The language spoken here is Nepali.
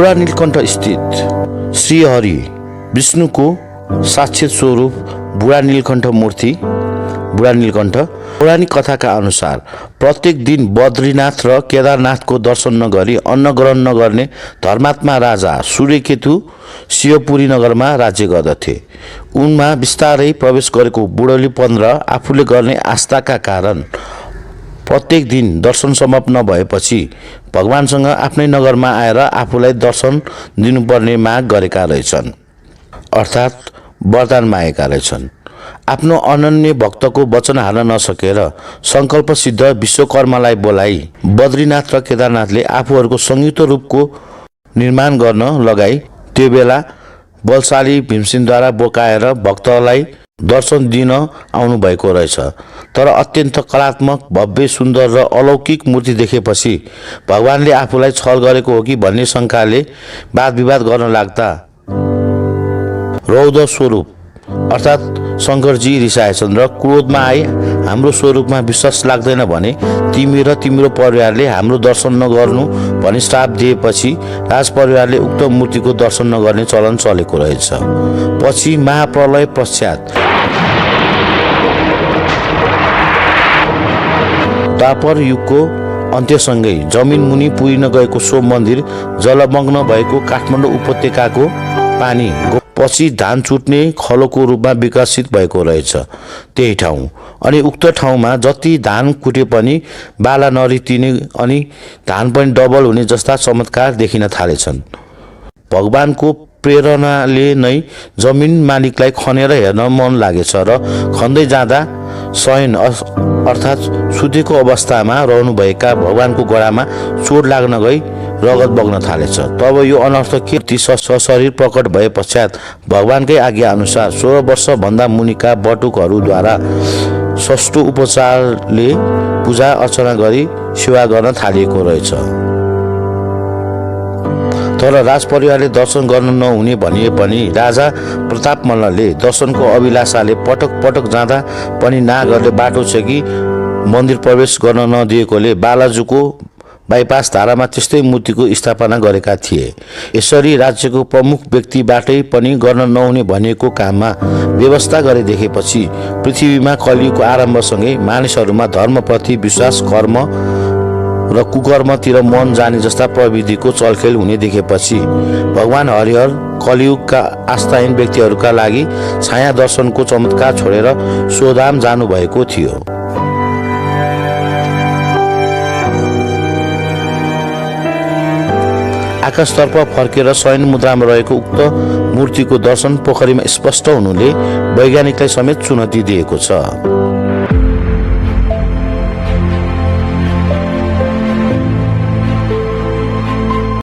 बुढा नीलकण्ठ स्थित श्रीहरि विष्णुको साक्षात स्वरूप बुढा नीलकण्ठ मूर्ति बुढा नीलकण्ठ पौराणिक कथाका अनुसार प्रत्येक दिन बद्रीनाथ र केदारनाथको दर्शन नगरी अन्न ग्रहण नगर्ने धर्मात्मा राजा सूर्यकेतु शिवपुरी नगरमा राज्य गर्दथे। उनमा बिस्तारै प्रवेश गरेको बुढोलीपन र आफूले गर्ने आस्थाका कारण प्रत्येक दिन दर्शन सम्भव नभएपछि भगवानसँग आफ्नै नगरमा आएर आफूलाई दर्शन दिनुपर्ने माग गरेका रहेछन्, अर्थात् वरदान मागेका रहेछन्। आफ्नो अनन्य भक्तको वचन हाल्न नसकेर संकल्प सिद्ध विश्वकर्मालाई बोलाई बद्रीनाथ र केदारनाथले आफूहरूको संयुक्त रूपको निर्माण गर्न लगाई। त्यो बेला बलशाली भीमसेनद्वारा बोकाएर भक्तलाई दर्शन दिन आउनु भएको रहेछ। तर अत्यन्त कलात्मक, भव्य, सुन्दर र अलौकिक मूर्ति देखेपछि भगवानले आफूलाई छल गरेको हो कि भन्ने शंकाले वाद विवाद गर्न लाग्दा रौद्र स्वरूप अर्थात् शंकरजी रिसाएछन् र क्रोधमा आई हाम्रो स्वरूपमा विश्वास लाग्दैन भने तिमी र तिम्रो परिवारले हाम्रो दर्शन नगर्नु भनी श्राप दिएपछि राजपरिवारले उक्त मूर्तिको दर्शन नगर्ने चलन चलेको रहेछ। पछि महाप्रलय पश्चात द्वापर युगको अन्त्यसँगै जमिन मुनि पुरिन गएको सो मन्दिर जलमग्न भएको काठमाडौँ उपत्यकाको पानी पछि धान छुट्ने खलोको रूपमा विकसित भएको रहेछ त्यही ठाउँ। अनि उक्त ठाउँमा जति धान कुटे पनि बाला नरितिने अनि धान पनि डबल हुने जस्ता चमत्कार देखिन थालेछन्। भगवानको प्रेरणाले नै जमिन मालिकलाई खनेर हेर्न मन लागेछ र खन्दै जाँदा शयन अर्थात् सुतेको अवस्थामा रहनुभएका भगवानको गडामा चोट लाग्न गई रगत बग्न थालेछ। तब यो अनर्थ कीर्ति सशरीर प्रकट भए पश्चात भगवानकै आज्ञा अनुसार 16 वर्षभन्दा मुनिका बटुकहरूद्वारा सस्तो उपचारले पूजा अर्चना गरी सेवा गर्न थालिएको रहेछ। तर राजपरिवारले दर्शन गर्न नहुने भनिए पनि राजा प्रताप मल्लले दर्शनको अभिलाषाले पटक पटक जाँदा पनि नागहरूले बाटो छ कि मन्दिर प्रवेश गर्न नदिएकोले बालाजुको बाइपास धारामा त्यस्तै मूर्तिको स्थापना गरेका थिए। यसरी राज्यको प्रमुख व्यक्तिबाटै पनि गर्न नहुने भनिएको काममा व्यवस्था गरे देखेपछि पृथ्वीमा कलियुगको आरम्भसँगै मानिसहरूमा धर्मप्रति विश्वास, कर्म र कुकर्मतिर मन जाने जस्ता प्रविधिको चलखेल हुने देखेपछि भगवान हरिहर कलियुगका आस्थाहीन व्यक्तिहरूका लागि छाया दर्शनको चमत्कार छोडेर सोधाम जानुभएको थियो। आकाशतर्फ फर्केर शयन मुद्रामा रहेको उक्त मूर्तिको दर्शन पोखरीमा स्पष्ट हुनुले वैज्ञानिकलाई समेत चुनौती दिएको छ।